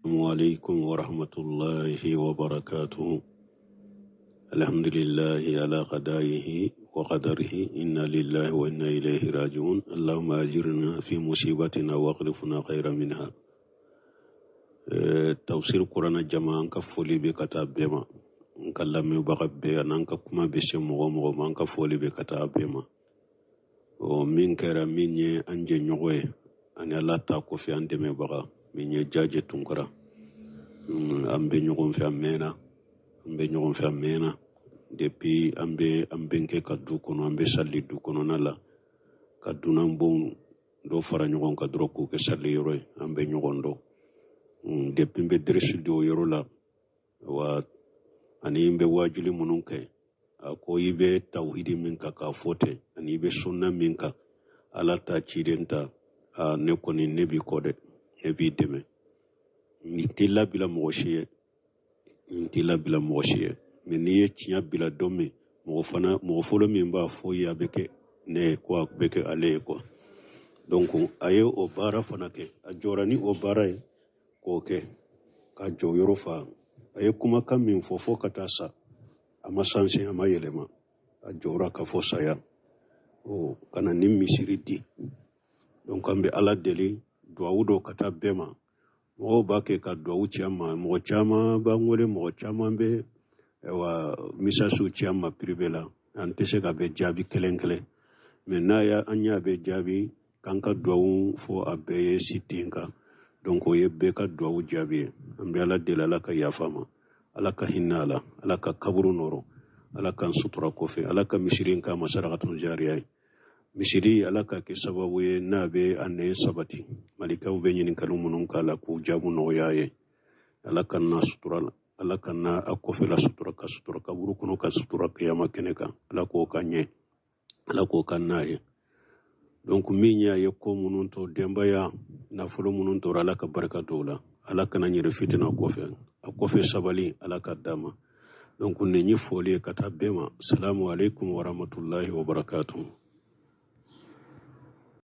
عليكم ورحمة الله وبركاته. الحمد لله على قضائه وقدره، إنا لله وإنا إليه راجعون. اللهم أجرنا في مصيبتنا واخلفنا خيرا منها. Tafsir kurana jama, an ka foli bɛ ka taa bɛɛ ma, n ka lamɛnbaga bɛɛ an'an ka kuma bɛ se mɔgɔ o mɔgɔ ma, an ka foli bɛ ka taa bɛɛ ma. Ɔ min kɛra, min ye an jɛɲɔgɔn ye ani Ala ta kɔfɛ an dɛmɛbaga, min ye Jaje Tunkara, an bɛ ɲɔgɔn fɛ a mɛnna, an bɛ ɲɔgɔn fɛ a mɛnna. Depuis an bɛ an bɛnkɛ ka du kɔnɔ, an bɛ sali du kɔnɔna la ka dunanbonw dɔ fara ɲɔgɔn kan dɔrɔn k'o kɛ sali yɔrɔ ye, an bɛ ɲɔgɔn dɔn. Depuis n bɛ deresi di o yɔrɔ la wa, ani n bɛ wajuli minnu kɛ, a ko i bɛ tawhidi min kan k'a fɔ ten, ani i bɛ sunna min kan, Ala ta ciden ta, a ne kɔni ne b'i kɔ dɛ, ne b'i dɛmɛ, n t'i labila mɔgɔ si ye, n t'i labila mɔgɔ si ye. Mais n'i ye tiɲɛ bila don min, mɔgɔ fana mɔgɔ fɔlɔ min b'a fɔ i ye, a bɛ kɛ ne ye ko a bɛ kɛ ale ye quoi. Donc a ye o baara fana kɛ, a jɔra ni o baara ye k'o kɛ ka jɔyɔrɔ fa. A ye kumakan min fɔ fo ka taa sa, a ma sanse, a ma yɛlɛma, a jɔra ka fɔ saya o ka na ni misiri di. Donc an bɛ Ala deli, duwawu dɔ ka taa bɛɛ ma. Mɔgɔw b'a kɛ ka duwawu ci an ma, mɔgɔ caman b'an wele, mɔgɔ caman bɛ ayiwa misasiw ci an ma privé la, an tɛ se ka bɛɛ jaabi kelen kelen, mais n'a ya an y'a bɛɛ jaabi k'an ka duwawu fɔ a bɛɛ ye site kan, donc o ye bɛɛ ka duwawu jaabi ye. An bɛ Ala deli, Ala ka yafa ma, Ala ka hinɛ a la, Ala ka kaburu nɔrɔ, Ala k'an sutura kɔfɛ, Ala ka misiri in k'a ma sarakatun jariya ye. Misiri, Ala ka kɛ sababu ye n'a bɛ a nɛn sabati, malikaw bɛ ɲininkali minnu k'a la k'u jaabu nɔgɔya ye. Ala ka na sutura la, Ala ka na a kɔfɛla sutura, ka sutura kaburu kɔnɔ, ka sutura kiyama kɛnɛ kan. Ala k'o ka ɲɛ, Ala k'o ka n'a ye. Donc min y'a ye ko minnu to, denbaya nafolo minnu tora, Ala ka barika don o la, Ala kana ɲɛrɛ fitina kɔfɛ, a kɔfɛ sabali Ala ka d'a ma. Donc nin ye foli ye ka taa bɛɛ ma. Salamu alaikum warahmatullahi wabarakatuh.